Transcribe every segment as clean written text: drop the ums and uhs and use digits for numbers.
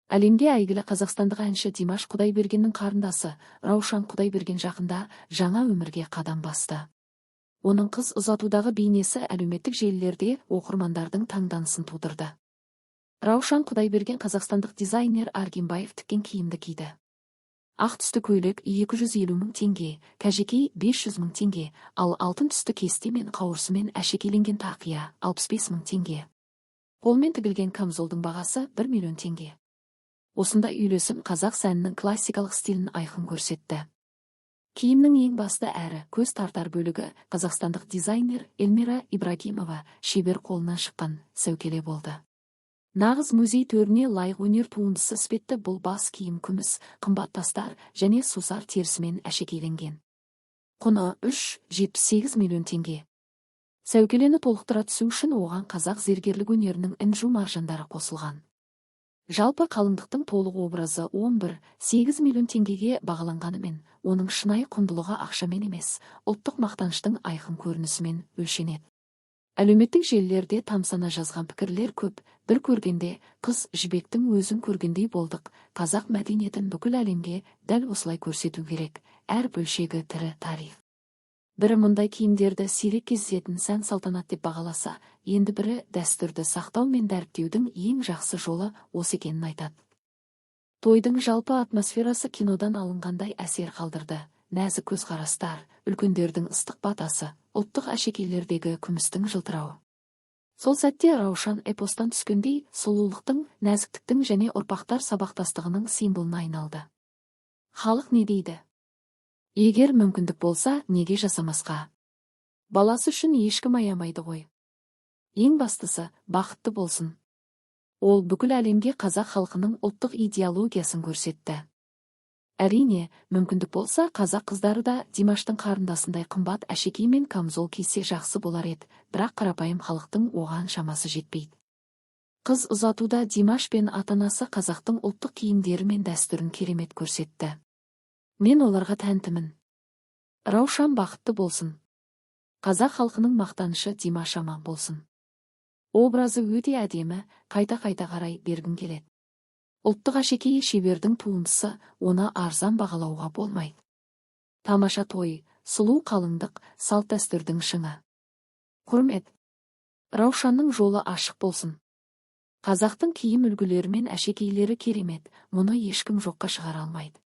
Әлемге әйгілі қазақстандық әнші Димаш Құдайбергеннің қарындасы Раушан Құдайберген жақында жаңа өмірге қадам басты. Оның қыз ұзатудағы бейнесі әлеуметтік желілерде оқырмандардың таңданысын тудырды. Раушан Құдайберген қазақстандық дизайнер Аргенбаев тіккен киімді киді. Ақ түсті көйлек 250 мың теңге, кәжекей 500 мың теңге, ал алтын түсті кесте мен қауырсынмен әшекейленген тақия 65 мың теңге. Қолмен тігілген камзолдың бағасы 1 миллион теңге. Осындай үйлесім қазақ сәнінің классикалық стилін айқын көрсетті. Киімнің ең басты әрі көз тартар бөлігі қазақстандық дизайнер Эльмира Ибрагимова шебер қолынан шыққан сәукеле болды. Нағыз музей төріне лайық өнер туындысы іспетті бұл бас киім күміс, қымбат тастар және сусар терісімен әшекейленген. Құны 3,78 миллион теңге. Сәукелені толықтыра түсу үшін оған қазақ зергерлік өнерінің інжу маржандары қосылған. Жалпы қалыңдықтың толық образы 11,8 миллион теңгеге бағаланғанымен, оның шынайы құндылығы ақшамен емес, ұлттық мақтаныштың айқын көрінісімен өлшенеді. Әлеуметтік желілерде тамсана жазған пікірлер көп. Бір көргенде қыз Жібектің өзін көргендей болдық. Қазақ мәдениетін бүкіл әлемге дәл осылай көрсету керек. Әр бөлшегі тірі тарих. Бірі мұндай киімдерді сирек кездесетін сән салтанат деп бағаласа, енді бірі дәстүрді сақтау мен дәріптеудің ең жақсы жолы осы екенін айтады. Тойдың жалпы атмосферасы кинодан алынғандай әсер қалдырды. Нәзік көзқарастар, үлкендердің ыстық батасы, ұлттық әшекейлердегі күмістің жылтырауы. Сол сәтте Раушан эпостан түскендей сұлулықтың, нәзіктіктің және ұрпақтар сабақтастығының символына айналды. Халық не дейді? Егер мүмкіндік болса, неге жасамасқа? Баласы үшін ешкім аямайды ғой. Ең бастысы, бақытты болсын. Ол бүкіл әлемге қазақ халқының ұлттық идеологиясын көрсетті. Әрине, мүмкіндік болса, қазақ қыздары да Димаштың қарындасындай қымбат әшекей мен камзол кисе жақсы болар еді, бірақ қарапайым халықтың оған шамасы жетпейді. Қыз ұзатуда Димаш пен ата-анасы қазақтың ұлттық киімдері мен дәстүрін керемет көрсетті. Мен оларға тәнтімін. Раушан бақытты болсын. Қазақ халқының мақтанышы Димаш аман болсын. Образы өте әдемі, қайта-қайта қарай бергім келеді. Ұлттық әшекей шебердің туындысы, оны арзан бағалауға болмайды. Тамаша той, сұлу қалыңдық, салт дәстүрдің шыңы. Құрмет. Раушанның жолы ашық болсын. Қазақтың киім үлгілері мен әшекейлері керемет, мұны ешкім жоққа шығара алмайды.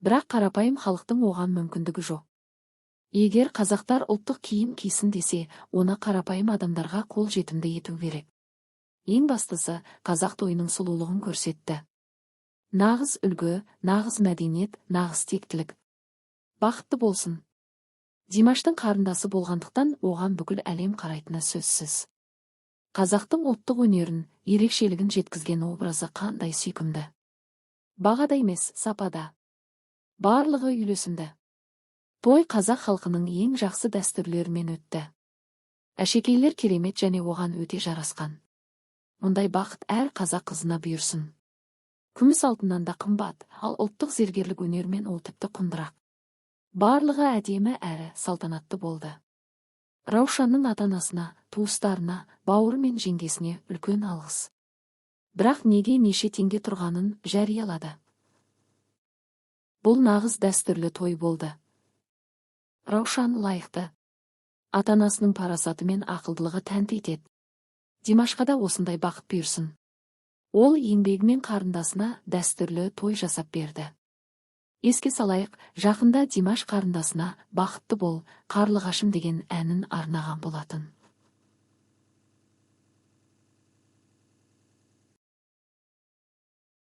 Бірақ қарапайым халықтың оған мүмкіндігі жоқ. Егер қазақтар ұлттық киім кисін десе, оны қарапайым адамдарға қол жетімді ету керек. Ең бастысы, қазақ тойының сұлулығын көрсетті. Нағыз үлгі, нағыз мәдениет, нағыз тектілік. Бақытты болсын. Димаштың қарындасы болғандықтан оған бүкіл әлем қарайтыны сөзсіз. Қазақтың ұлттық өнерін, ерекшелігін жеткізген образы қандай сүйкімді. Бағада емес, сапада. Барлығы үйлесімді. Той қазақ халқының ең жақсы дәстүрлерімен өтті. Әшекейлер керемет және оған өте жарасқан. Мұндай бақыт әр қазақ қызына бұйырсын. Күміс алтыннан да қымбат, ал ұлттық зергерлік өнермен ол тіпті құндырақ. Барлығы әдемі әрі салтанатты болды. Раушанның ата-анасына, туыстарына, бауыры мен жеңгесіне үлкен алғыс. Бірақ неге неше теңге тұрғанын жариялады. Бұл нағыз дәстүрлі той болды. Раушан лайықты. Ата-анасының парасаты мен ақылдылығы тәнті етеді. Димашқа да осындай бақыт бұйырсын. Ол еңбегімен қарындасына дәстүрлі той жасап берді. Еске салайық, жақында Димаш қарындасына «Бақытты бол, қарлығашым» деген әнін арнаған болатын.